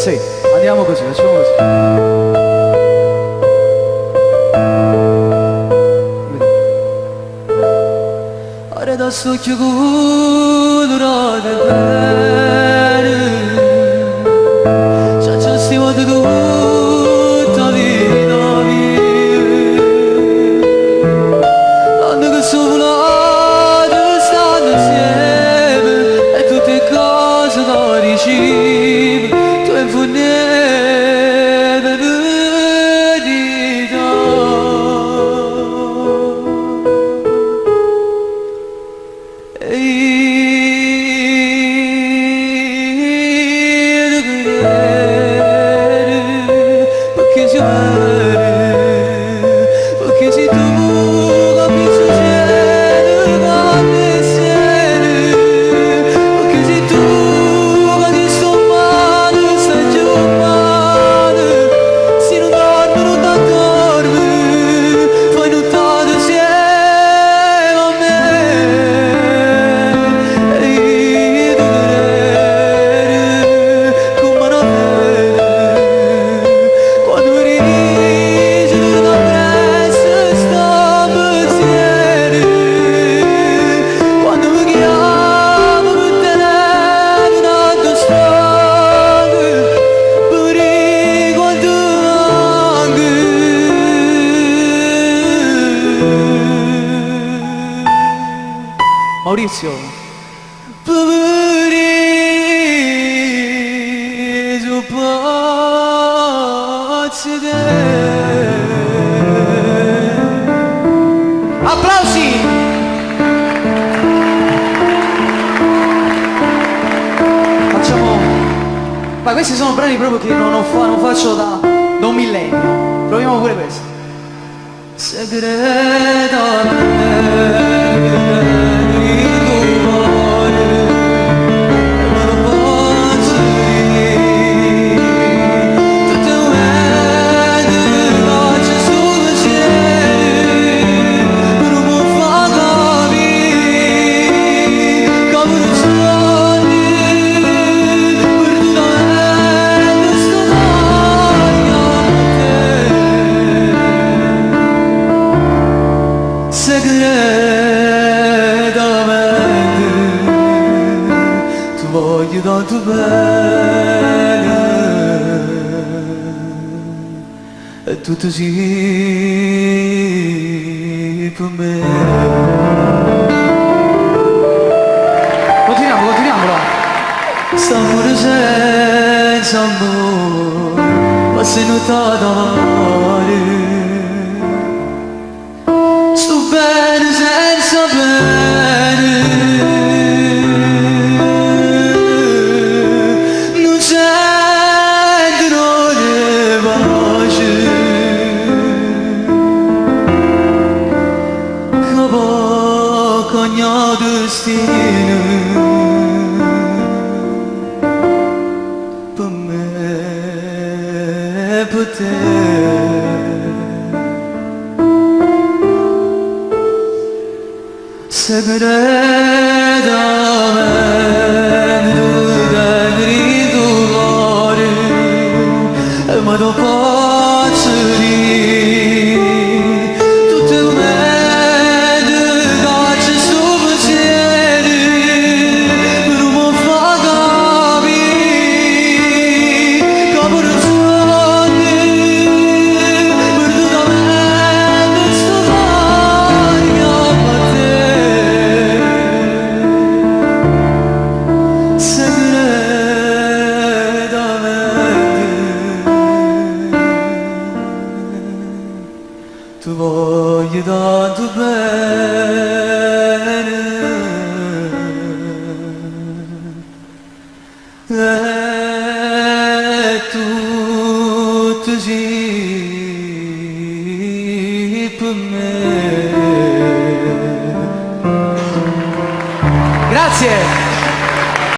Sì, andiamo così, facciamo così. Ora da sto chiudo bene, c'è già stimato tutta vita mia, quando che sono volato stanno insieme e tutte cose da riceve, tu in fondo perché sei tu che mi succede quando sera, perché sei tu che ti sto male, stai giù male, se non dormi non t'addormi, fai nottata insieme a me. E io ti credo come una fede, quando mi dici torna presto sto pensiero, quando mi chiami per telefono ti stanco, per quanto manchi. Maurizio. Preso pazzo te. Applausi! Facciamo. Ma questi sono brani proprio che non, non faccio da un millennio. Proviamo pure questo. Segretamente il tuo cuore, ma non posso dire, tutte le facce sul cielo, non mi fa capire, come non sogni, perdutamente sto a te. Segretamente ti voglio tanto bene e tu ti sei per me. Continuiamo, continuiamo. St'amore senza amore, ma se non t'adore, sto bene senza bene, non sento le pace, che può cognare destino, per me, per te. Segretamente tu il tuo cuore, ma non posso dire, tutte le che sto pensiero, non mi fa capire, come non sogni, perdutamente sto a te. Segretamente ti voglio tanto bene.